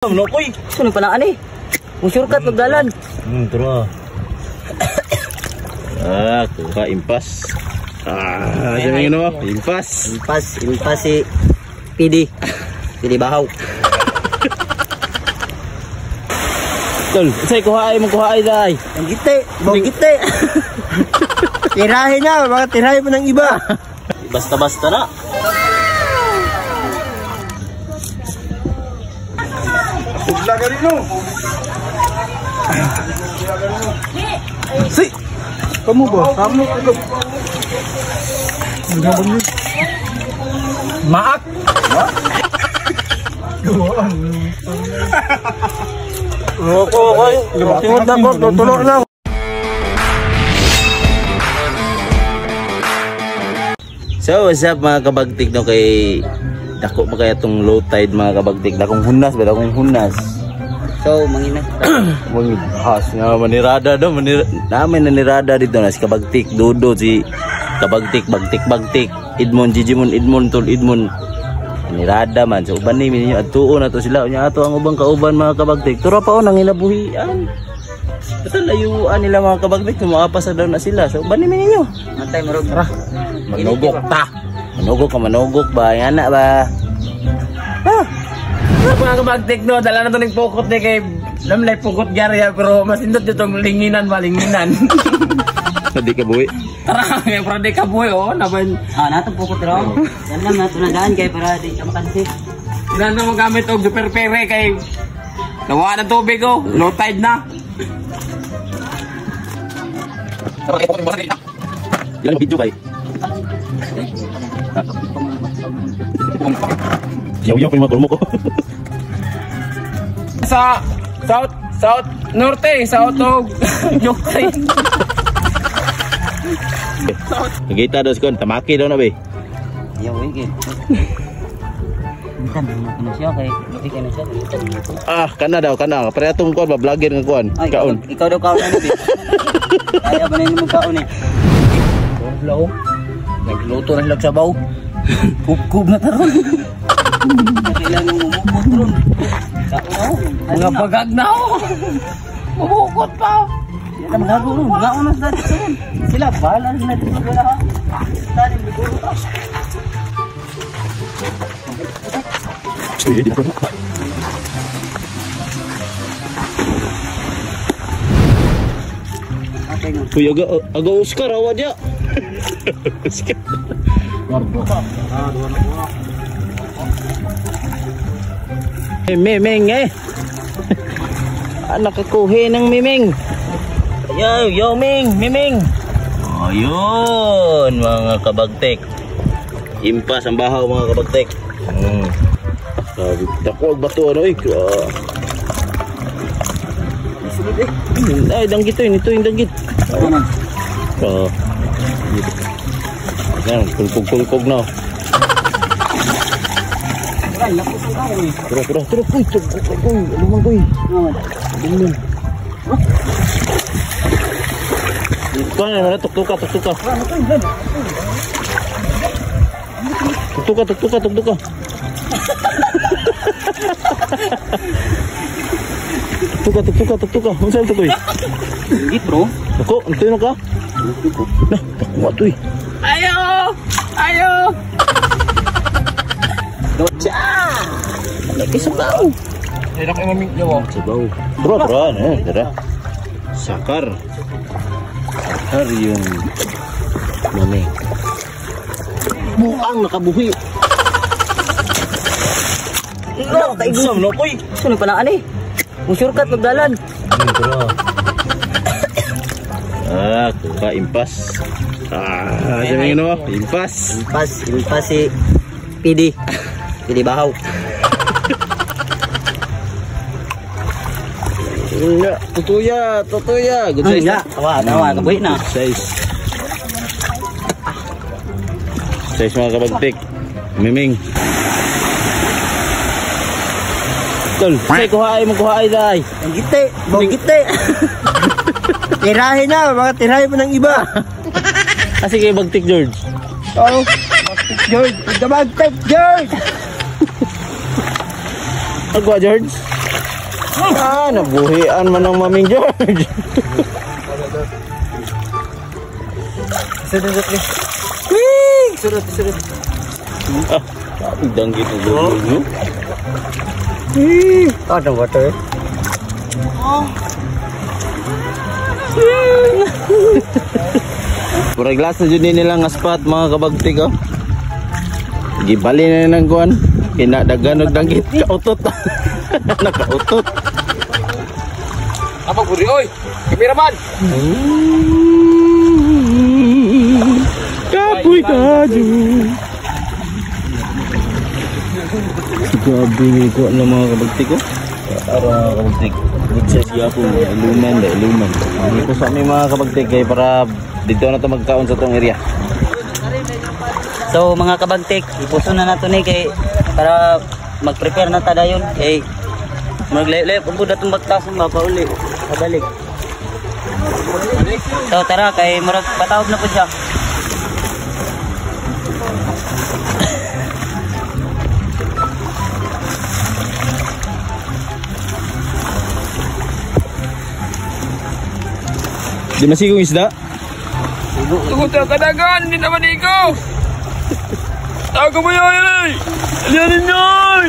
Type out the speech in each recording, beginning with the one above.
No koy. Sunod pa na ani. Kung shortcut magdalan. Tara. Ah, kuha impas. Ah, sabi no, impas. Impas, impas si PD. PD Bahaw. Tol, say kuha ay mo kuha ay dai. Ang gite, bong gite. Tirahin na, baka tirahin pa ng iba. Basta-basta na. Pugla ka rin, no? Si! Kamu ba? Kamu? Maak! Loko, tingod na ko, tutulog na. So, what's up mga kabagtik, no? Kay dako pa kaya tong low tide mga kabagtik. Dakong hunas ba? Dakong hunas. So, mangina. Manghas nga manirada do, namin nanirada dito na si Kabagtik, Dodo, si Kabagtik, Bagtik, Bagtik, Edmond, Gigimon, Edmond, Tol, Edmond. Manirada man. So, uban ni ninyo, adtuon na to sila. Unya ato ang ubang kauban mga kabagtik. Tura pa o, nanginabuhian. Basta layuan nila mga kabagtik, tumapas na daw na sila. So, uban ni ninyo. Mantay, marog. Tara, manugok ta. Manugok ka, manugok ba? Yan na ba? Ah! Mga kabagtik no, dala na to ng pukot ni kay lamlay pukot gyarya pero masindot ditong linginan malinginan. Hindi ka buhi. Tara, kay para di ka buhi oh, naman. Ah, natong pukot raw. Yan lang nato na daan kay para di ka makansi. Ilan na magamit og super pere kay nawa ng tubig oh, low tide na. Ilan video kay? Yaw-yaw ko yung mga kulmo ko. Sa South South Norte, South og Ukraine. Nagita daw si Kon, tamaki daw na ba eh. Yaw, wigil. Minsan, na siya kay di kay na siya. Ah, kana daw, kana. Pareha tong kuan ba vlogger nga kuan. Ay, Kaon. Ikaw daw kaon ano, bi. Kaya ba na mo kaon eh? Wala oh. Nagluto na sila sabaw. Kub-kub na taron. Kailangan mumukot ron. Mga bagag na oh. Mumukot pa. Yan ang gago ron. Gaon na sila dito ron. Sila, bahala na sila dito. Wala ha. Tanim, biguro ka. Uy, aga Oscar, awa dia. Oscar. Miming eh. Anak kakuhi ng miming. Yo, yo Ming, miming. Ayun, mga kabagtik. Impas ang bahaw mga kabagtik. Sabi, dako ang bato ano eh. Ay, danggit to, ito yung danggit. Oh. Ayan, kulkog-kulkog na. Tara, tara, tara, kuy, kuy, aluman kuy. Aluman. Kuan na, tuktuka, tuktuka. Tuktuka, tuktuka, tuktuka. Tuktuka, tuktuka, tuktuka. Unsa ito kuy? Hindi bro. Ako, antoy na ka? Nah, takuha to eh. Ayo! Ayo! Cha! Lagi sabaw. Ay, ako yung mamigyo oh. Sabaw. Tara, tara, eh, tara. Sakar. Sakar yung mami. Buang nakabuhi. No, Sam no koy. Sunod pa na ani. Kung shortcut magdalan. Tara. Ah, kuha impas. Ah, sabi no, impas. Impas, impas si PD. PD Bahaw. Nga, tutuya, tutuya. Good size. Nga, tawa, tawa, kabuhi na. Good size. Size mga kabagtik. Miming. Tol, say kuha ay mo kuha ay dai. Ang gite, bong gite. Tirahin na, baka tirahin pa ng iba. Ah, sige, Bagtik George. Oh, Bagtik George. The Bagtik George. Agwa George. Ah, nabuhian man ang Maming George. Sunod ni. Wing! Sunod, sunod. Ah, danggit na dito. Out of water. Oh. Pura glass na dyan nila nga spot mga kabagtik oh. Gibali na ng kuan. Kinadagan og danggit kautot. Nakautot. Apa buri oy? Kameraman. Kapoy kaju. Grabe ni ko ng mga kabagtik ko. Ara mga kabagtik. Good size gyapon, iluman da iluman. Dito sa aming mga kabagtik kay para dito na to magkaon sa tong area. So mga kabagtik, ipuso na nato ni kay para mag-prepare na ta dayon kay maglayo-layo pud atong bagtason ba pauli pabalik. So tara kay murag patawag na pud siya. Di masigong isda? Tungkol sa kadagan, hindi naman ikaw. Tago mo yun, ay! Alianin nyo, ay!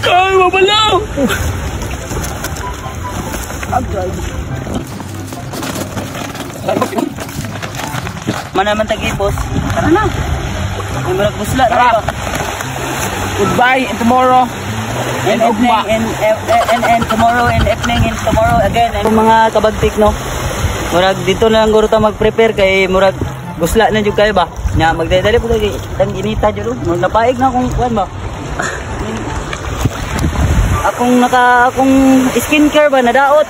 Ay, mabalaw! Manaman tag-ipos. Tara na. May murag busla. Tara. Goodbye and tomorrow. And evening and tomorrow and evening and tomorrow again. And mga kabagtik no. Murag dito na lang guro ta mag-prepare kay murag busla na jud kayo ba. Nya magdali-dali pud kay tang inita jud. Murag napaig na akong kuan ba. Akong skincare ba nadaot.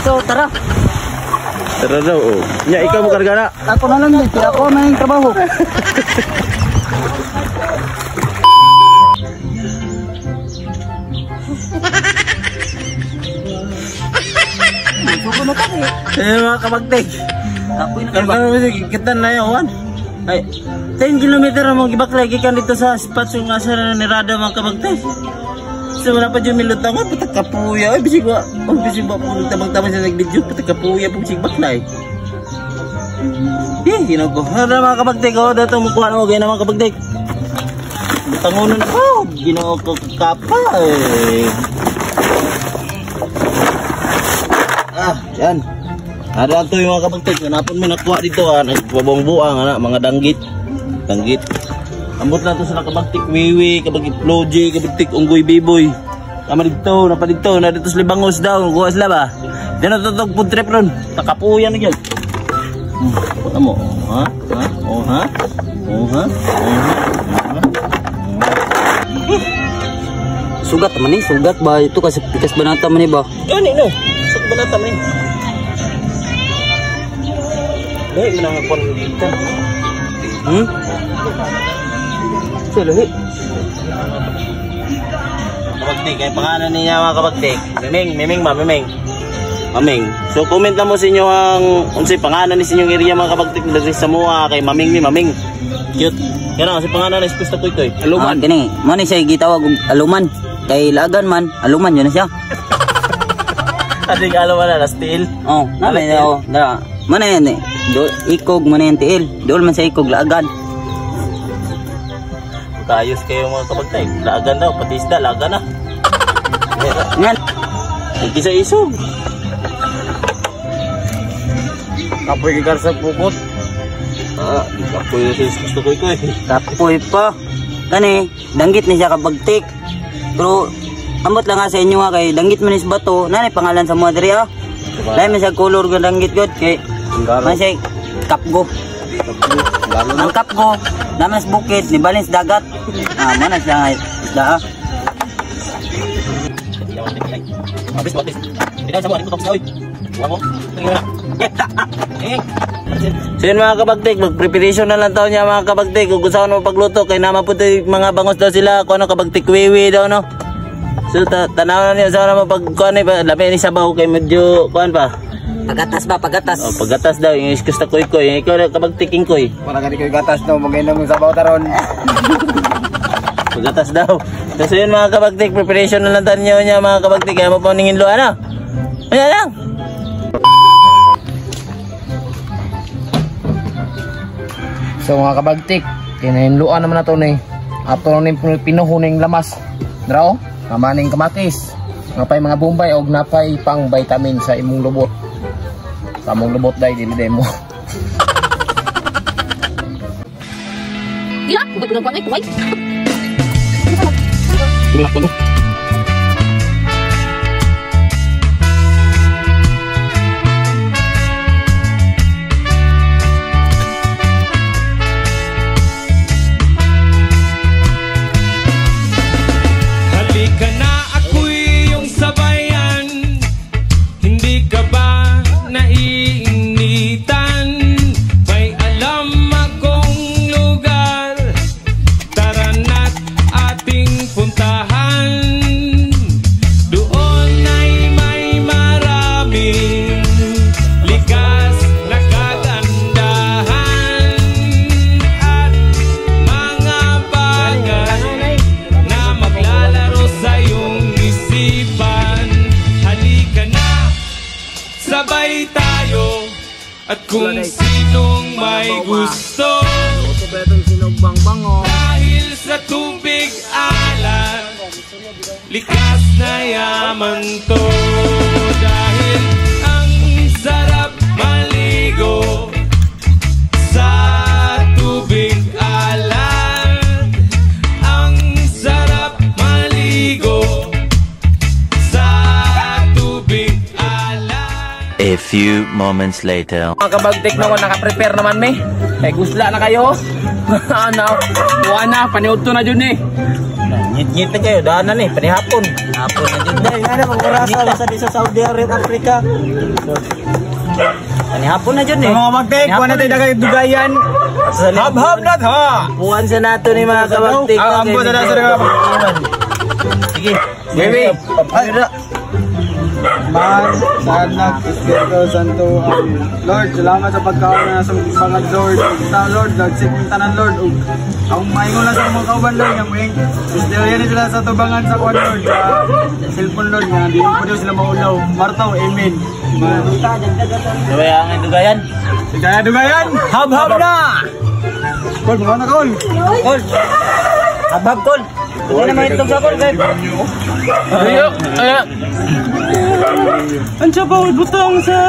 So tara. Tara daw oh. Nya ikaw mo karga na. Ako na lang din, ako na yung trabaho. Eh mga kabagtik. Kita na yun. Ay, 10 kilometer na mong gibaklay gikan dito sa spot yung asa na nirada mga kabagtik. So wala pa dyan milutang. Ay, patak kapuya. Ay, bisig ba? Oh, bisig ba? Tabang-tabang siya nag-video. Patak kapuya po bisig baklay. Eh, ginaw ko. Ano mga kabagtik? Oh, datong mukuha na mo. Gaya na mga kabagtik. Tangunan ko. Ginaw ko kapa eh. Ah, yan. Ada to yung mga kabagtik. Hanapon mo nakuha dito ah. Nagbabong-buang ana, mga danggit. Danggit. Ambot na to sa kabagtik wiwi, kabagtik loji, kabagtik unggoy biboy. Tama dito, napa dito, na dito sa Libangos daw, kuha sila ba? Diyan na tutog food trip ron. Takapuyan na gyud. Ano mo? Oh, ha? Ha? Oh, ha? Oh, ha? Oh, ha? Sugat man ni, sugat ba ito kasi pikas banata man ni ba? Gani no. Sugat banata man ni. Lahi man ang kuan dito. So lahi. Kabagtik, ay pangalan niya mga kabagtik. Miming, Miming ba, Miming. Maming. So comment na mo sa inyo ang unsay pangalan ni sa inyong area mga kabagtik diri sa Mua kay Maming ni Maming. Cute. Kana si pangalan ni Gusto Kuy Kuy. Aluman. Ah, kini, mo ni siya gitawag og aluman. Kay lagan man, aluman yun na siya. Ating aluman na steel. Oh, na oh, dara. Mana yan eh. Do, ikog man yan tiil. Dool man sa ikog laagan. Ayos kayo mga kabagtay. Laagan daw, pati isda, laagan na. Ngan. Hindi sa isog. Kapoy kikar sa pukot. Ah, kapoy sa gusto ko ikaw eh. Kapoy pa. Kani, danggit ni siya kabagtik. Pero, ambot lang nga sa inyo nga kay danggit man is bato. Nanay pangalan sa mga diri ah. Lain man siya color ng danggit god kay man siya kapgo. Ang kapgo, naman sa bukid, ni balance dagat. Ah, man na siya nga isda ah. So yun mga kabagtik, mag-preparation na lang tayo niya mga kabagtik. Kung gusto mo pagluto, kay naman po mga bangos daw sila, kung ano kabagtik wiwi daw no. So tanaw na niya sa ano pag kuan eh, labi ni sabaw kay medyo kuan pa. Pagatas ba, pagatas. Oh, pagatas daw yung iskus na kuy kuy. Ikaw na kabagtiking kuy. Wala gani koy gatas no, magainom mong sabaw taron. Pagatas daw. So yun mga kabagtik, preparation na lang tayo niya mga kabagtik. Kaya mo pa ningin lo, ano? Ayan lang. So mga kabagtik, kinahinluan naman na ito ni. Ato na pinuhuning lamas. Draw, mamaning kamatis. Napay mga bombay og napay pang vitamin sa imong lubot. Sa among lubot dai dili dai mo. Gila, kuway kuway. Halika na, ako'y iyong sabayan. Hindi ka ba naiinitan? May alam akong lugar, tara na't ating puntahan. Doon ay may maraming likas na kagandahan at mga bagay na maglalaro sa iyong isipan. Halika na, sabay tayo. At kung sinong may gusto, dahil sa tubig alat, likas na yaman to. Dahil ang sarap maligo sa tubig alat. Ang sarap maligo sa tubig alat. A few moments later. Mga kabagtik naman, naka-prepare naman me. Kay gusla na kayo. Ano? Buwan na, paniudto na dyan eh. Ngit-ngit na kayo, daanan eh, panihapon. Hapon na jud. Dahil nga na, mag-orasa sa di sa Saudi Arabia, Africa. Panihapon na jud eh. Mga kabagtik, kuha natin dagay dugayan. Hab-hab na ha! Buwan sa nato ni mga kabagtik. Ah, ampo sa nasa mga Sige. Baby. Man, sa Anak, Espiritu Santo, Amen. Lord, salamat sa pagkaon na sa mga Lord. Sa Lord, dagsik ng tanan, Lord. Ug ang maingon lang sa mga kauban, Lord, nga muing istorya ni sila sa tubangan sa kuan, Lord, sa cellphone, Lord, nga di po sila maulaw. Martaw, amen. Sabay ang dugayan. Kaya dugayan, hab-hab na! Kol, mga na kol. Kol. Habhab kol. Hindi na mahitlog sa kol kay. Ayo, ayo. Ang sabaw butong sa.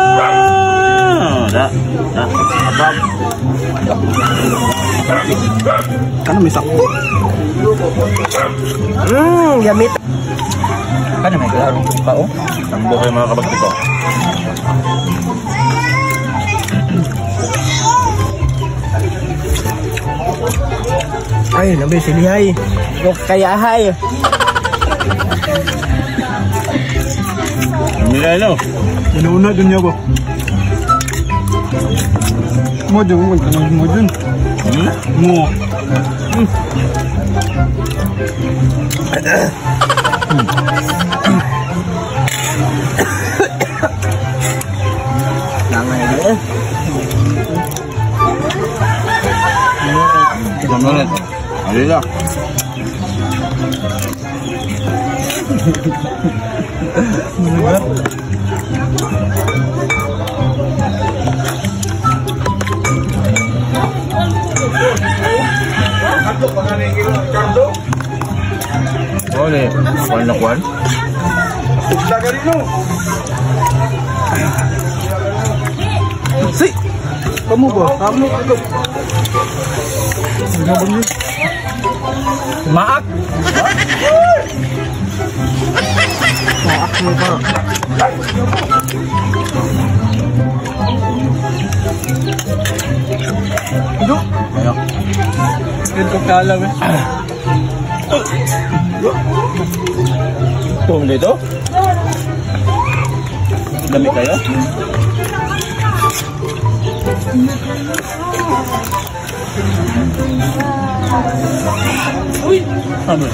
Da. Da. Abab. Kano may sakto? Gamit. Kano may klarong pa oh. Ang buhay mga kabagtik ko. Ay, nabi silihay. Kayahay. Milano. Inuuna dun niya ko. Mo dun, mo dun, mo dun. Mo. Nangay. Alila. Ole, kwan na kwan. Si. Kamu ba? Kamu. Maak. Maak mo ba? Ano? Ano? Ito kalam eh. Ito dito? Dami kayo? Uy! Ano?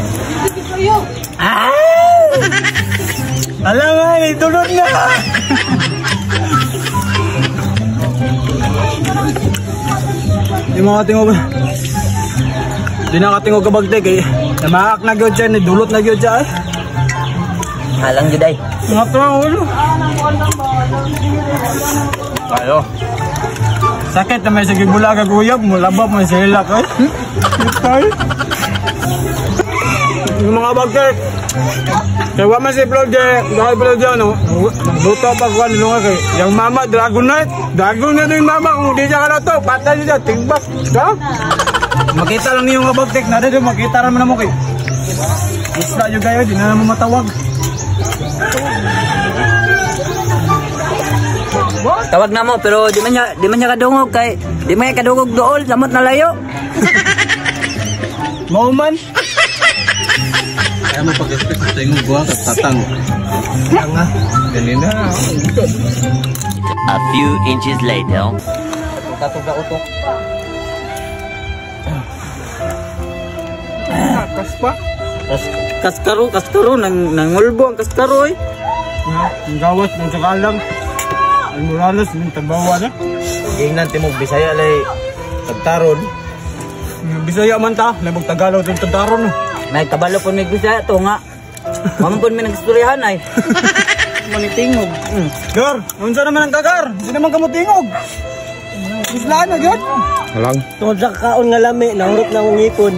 Ah! Alam nga, itulog na! Di mga tingog. Di nakatingog kabagtik eh. Namaak na gyud siya, nidulot na gyud siya eh. Halang jud ay. Mga to ang ulo. Ayo. Sakit na may sa gibula kag uyab, mulabab man sa hilak eh. Tay. Yung mga bagay. Kaya wa man si Floyd eh, dahil Floyd eh, ano, nagluto pa kuha nilunga kay. Yung mama, Dragon Knight, Dragon na yung mama, kung di siya ka to, patay siya, tigbak. Ha? Makita lang niyo mga bagtek, na dito, makita naman mo kay. Isla yung kayo, di na naman matawag. Tawag na mo pero di man niya kadungog kay di man niya kadungog dool samot na layo. Mao man. Kaya mo pag-expect sa tingog buha ka tatang. Ganina. A few inches later. Katog na utok. Kaspa. Kaskaro kaskaro nang nangulbo ang kaskaro eh. Ang gawas ng sakalang. Al Morales, ng tabawa na. Gingnan timog Bisaya lay tagtaron. Bisaya man ta, labog Tagalog itong tagtaron. No. May kabalo pud may Bisaya to nga. Mamo pud may nagstoryahan ay. Manitingog. Gar, unsa naman ang kagar? Unsa naman kamo tingog? Islaan na gyud. Halang. Tungod sa kaon nga lami, nahurot na akong ngipon.